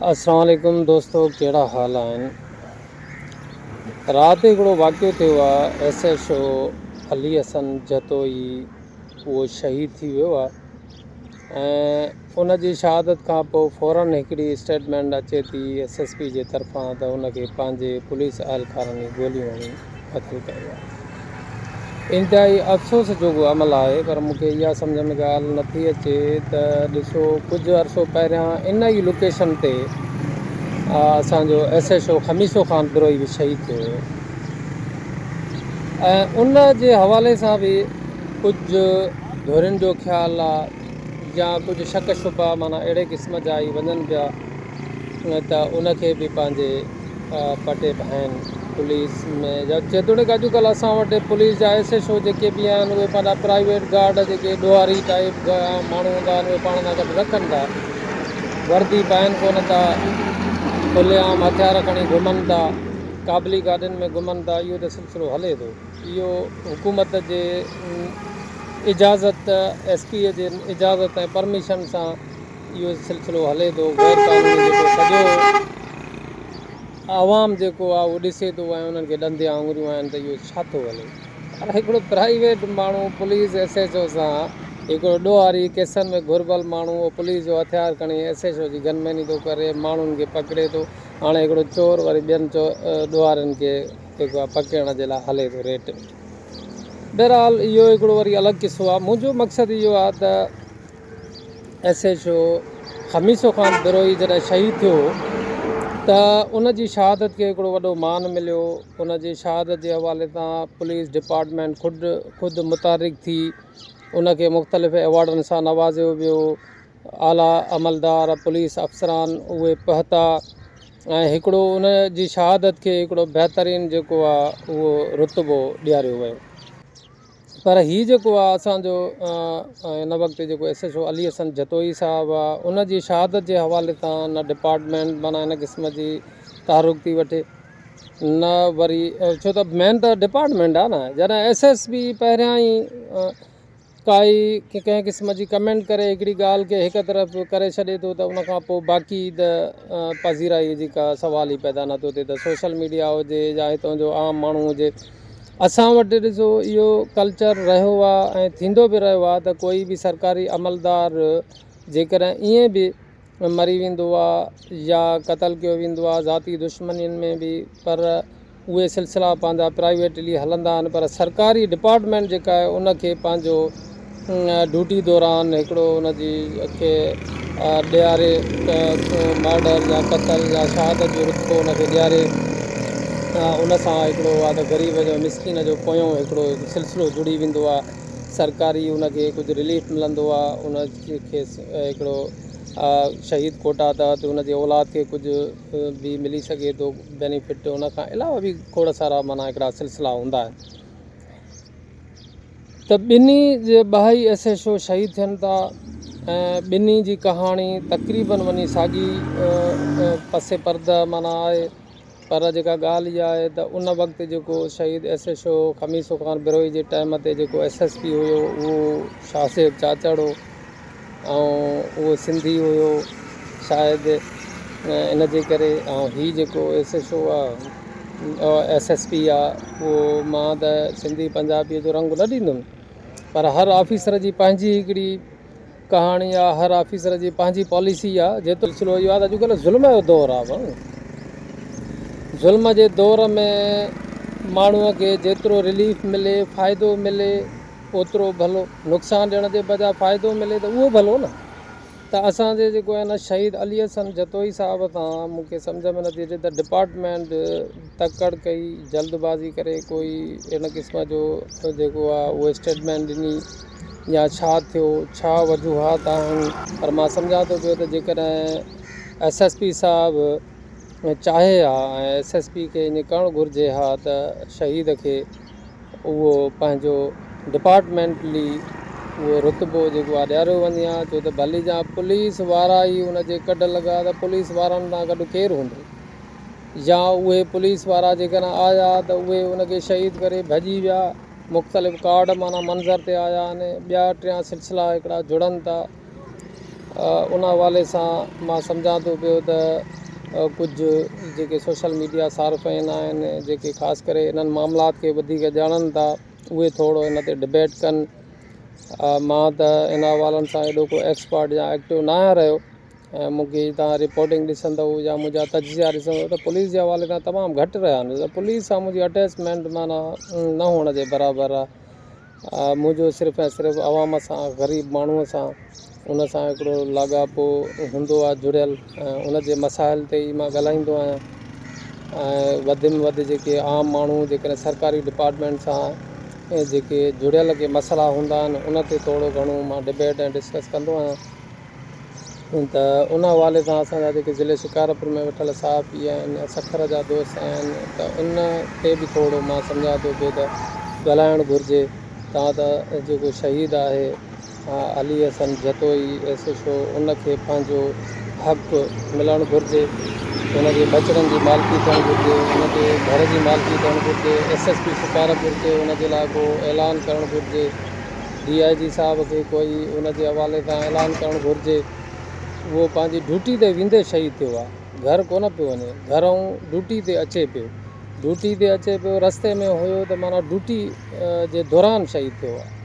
اسلام عليڪم دوستو ڪهڙا حال آهن رات هڪڙو واقعو ٿيو آ S H O Ali Hassan Jatoi اهو شهيد ٿي ويو آ ۽ ان جي شهادت کان پوء فورن هڪڙي اسٽيٽمينٽ اچي ٿي ايس ايس پي جي طرفان ته ان کي پنهنجي پوليس اهلڪارن گوليون هڻي قتل ڪيو آ. انتهائي افسوس جوڳو عمل آهي پر مون کي اها سمجهه ۾ ڳالهه نٿي اچي ته ڏسو ڪجهه عرصو پهريان ان ئي لوڪيشن تي اسان جو S H O Khamiso Khan Brohi به شهيد ٿيو هيو ۽ ان جي حوالي سان به ڪجهه ڌرين جو خيال آ يا ڪجهه شڪ شبها معنيٰ اهڙي قسم جا ئي وڃن پيا ته ان کي به پنهنجي پٽي ڀائين پوليس ۾ يا جيتوڻيڪ اڄڪلهه اسان وٽ پوليس جا ايس ايڇ او جيڪي به آهن اهي پنهنجا پرائيويٽ گارڊ جيڪي ڏوهاري ٽائيپ ماڻهو هوندا آهن اهي پاڻ سان گڏ رکن ٿا وردي پائن ڪونه ٿا کلي عام هٿيار کڻي گهمن ٿا قابلي گاڏين ۾ گهمن ٿا اهو ته سلسلو هلي ٿو اهو حڪومت جي اجازت ايس پي جي اجازت ۽ پرميشن سان اهو سلسلو هلي ٿو غير قانوني جيڪو سڄو عوام جيڪو آهي اهو ڏسي ٿو ۽ انهن کي ڏندي آڱريون آهن ته اهو ڇا ٿو هلي پر هڪڙو پرائيويٽ ماڻهو پوليس ايس ايڇ او سان هڪڙو ڏوهاري ڪيسن ۾ گهربل ماڻهو اهو پوليس جو هٿيار کڻي ايس ايڇ او جي گن ميني ٿو ڪري ماڻهن کي پڪڙي ٿو هاڻي هڪڙو چور وري ٻين ڏوهارين کي جيڪو آهي پڪڙڻ جي لاء هلي ٿو ريٽ بهرحال اهو هڪڙو وري الڳ قصو آهي منهنجو مقصد اهو آهي ته S H O Khamiso Khan Brohi جڏهن شهيد ٿيو ته ان جي شهادت کي هڪڙو وڏو مان مليو ان جي شهادت جي حوالي سان پوليس ڊپارٽمينٽ خود خود متحرڪ ٿي ان کي مختلف ايوارڊن سان نوازيو ويو اعليٰ عملدار پوليس افسران اهي پهتا ۽ هڪڙو ان جي شهادت کي هڪڙو بهترين جيڪو آهي اهو رتبو ڏياريو ويو. پر هي جيڪو آ اسان جو هن وقت جيڪو S H O Ali Hassan Jatoi صاحب آ ان جي شهادت جي حوالي سان نه ڊپارٽمينٽ معنيٰ هن قسم جي تحرڪ ٿي وٺي نه وري ڇو ته مين ته ڊپارٽمينٽ آ نه جڏهن ايس ايس پي پهريان ئي ڪائي ڪنهن قسم جي ڪمينٽ ڪري هڪڙي ڳالهه کي هڪ طرف ڪري ڇڏي ٿو ته ان کان پوء باقي ته پذيرائي جي ڪا سوال ئي پيدا نٿو ٿئي ته سوشل ميڊيا هجي يا هتان جو عام ماڻهو هجي اسان وٽ ڏسو اهو ڪلچر رهيو آهي ۽ ٿيندو به رهيو آهي ته ڪوئي به سرڪاري عملدار جيڪڏهن ائين به مري ويندو آهي يا قتل ڪيو ويندو آهي ذاتي دشمنين ۾ به پر اهي سلسلا پنهنجا پرائيويٽلي هلندا آهن پر سرڪاري ڊپارٽمينٽ جيڪا آهي ان کي پنهنجو ڊيوٽي دوران هڪڙو ان جي کي ڏياري مرڊر يا قتل يا شهادت جو رتبو ان کي ڏياري ان سان هڪڙو آ ته غريب جو مسڪين جو پويون هڪڙو سلسلو جڙي ويندو آ سرڪاري ان کي ڪجهه رليف ملندو آ ان کي هڪڙو شهيد ڪوٽا تحت ان جي اولاد کي ڪجهه به ملي سگهي ٿو بينيفٽ ان کان علاوه به کوڙ سارا معنيٰ هڪڙا سلسلا هوندا آهن ته ٻنهي جي ٻهائي ايس ايڇ او شهيد ٿين ٿا ۽ ٻنهي جي ڪهاڻي تقريبن وڃي ساڳي پس پرده معنيٰ آهي پر جيڪا ڳالهه اها آهي ته ان وقت جيڪو شهيد S H O Khamiso Khan Brohi جي ٽائيم تي جيڪو ايس ايس پي هيو اهو شاهه صاحب چاچڙ هو ۽ اهو سنڌي هيو شايد ان جي ڪري ۽ هي جيڪو ايس ايڇ او آ ايس ايس پي آ اهو مان ته سنڌي پنجابي جو رنگ نه ڏيندم پر هر آفيسر جي پنهنجي هڪڙي ڪهاڻي آ هر آفيسر جي پنهنجي پاليسي آ جيترو سلسلو اهو آ ته اڄڪلهه ظلم جو دور آ ڀائو ظلم جي دور ۾ ماڻهو کي جيترو رليف ملي فائدو ملي اوترو ڀلو، نقصان ڏيڻ جي بجاء فائدو ملي ته اهو ڀلو نه. ته اسان جي جيڪو آهي نه شهيد علي حسن جتوئي صاحب تان مون کي سمجهه ۾ نٿي اچي ته ڊپارٽمينٽ تڪڙ ڪئي جلد بازي ڪري ڪوئي ان قسم جو جيڪو آهي اهو اسٽيٽمينٽ ڏني يا ڇا ٿيو ڇا وجوهات آهن پر مان سمجهان ٿو پيو ته جيڪڏهن ايس ايس پي صاحب چاهي ها ۽ ايس ايس پي کي ائين ڪرڻ گهرجي ها ته شهيد کي اهو پنهنجو ڊپارٽمينٽلي اهو رتبو جيڪو آهي ڏياريو وڃي ها ڇو ته ڀلي جا پوليس وارا ئي ان جي ڪڍ لڳا ته پوليس وارن سان گڏ ڪير هوندو يا اهي پوليس وارا جيڪڏهن آيا ته اهي ان کي شهيد ڪري ڀڄي ويا مختلف ڪارڊ معنيٰ منظر تي آيا آهن ٻيا ٽيان سلسلا هڪڙا جڙن ٿا. ان حوالي سان مان سمجهان ٿو پيو ته ڪجهه جيڪي سوشل ميڊيا صارفين آهن جيڪي خاص ڪري انهن معاملات کي وڌيڪ ڄاڻن ٿا اهي ٿورو ان تي ڊبيٽ ڪن مان ته ان حوالن سان ايڏو ڪو ايڪسپرٽ يا ايڪٽو نه آهيان رهيو ۽ مون کي توهان رپورٽنگ ڏسندو يا منهنجا تجزيا ڏسندو ته پوليس جي حوالي سان تمام گهٽ رهيا آهن پوليس سان منهنجي اٽيچمينٽ معنيٰ نه هئڻ جي برابر آهي منهنجو صرف ۽ صرف عوام سان غريب ماڻهوء سان ان سان هڪڙو لاڳاپو هوندو آهي جڙيل ۽ ان جي مسائل تي ئي مان ڳالهائيندو آهيان ۽ وڌ ۾ وڌ جيڪي عام ماڻهو جيڪڏهن سرڪاري ڊپارٽمينٽ سان جيڪي جڙيل ڪي مسئلا هوندا آهن ان تي ٿورو گهڻو مان ڊبيٽ ۽ ڊسڪس ڪندو آهيان ته ان حوالي سان اسان جا جيڪي ضلعي شڪارپور ۾ ويٺل صحافي آهن يا سکر جا دوست آهن ته ان تي به ٿورو مان سمجهان ٿو پيو ته ڳالهائڻ گهرجي تان ته جيڪو شهيد آهي Ali Hassan Jatoi S H O ان کي پنهنجو حق ملڻ گهرجي ان جي ٻچڙن جي مالڪي ٿيڻ گهرجي ان جي گهر جي مالڪي ٿيڻ گهرجي ايس ايس پي شڪارپور کي ان جي لاء ڪو اعلان ڪرڻ گهرجي ڊي I جي صاحب کي ڪوئي ان جي حوالي سان اعلان ڪرڻ گهرجي. اهو پنهنجي ڊيوٽي تي ويندي شهيد ٿيو آهي. گهر ڪونه پيو وڃي. گهرئون ڊيوٽي تي اچي پيو. ڊيوٽي تي اچي پيو رستي ۾ هيو ته معنيٰ ڊيوٽي جي دوران شهيد ٿيو آهي.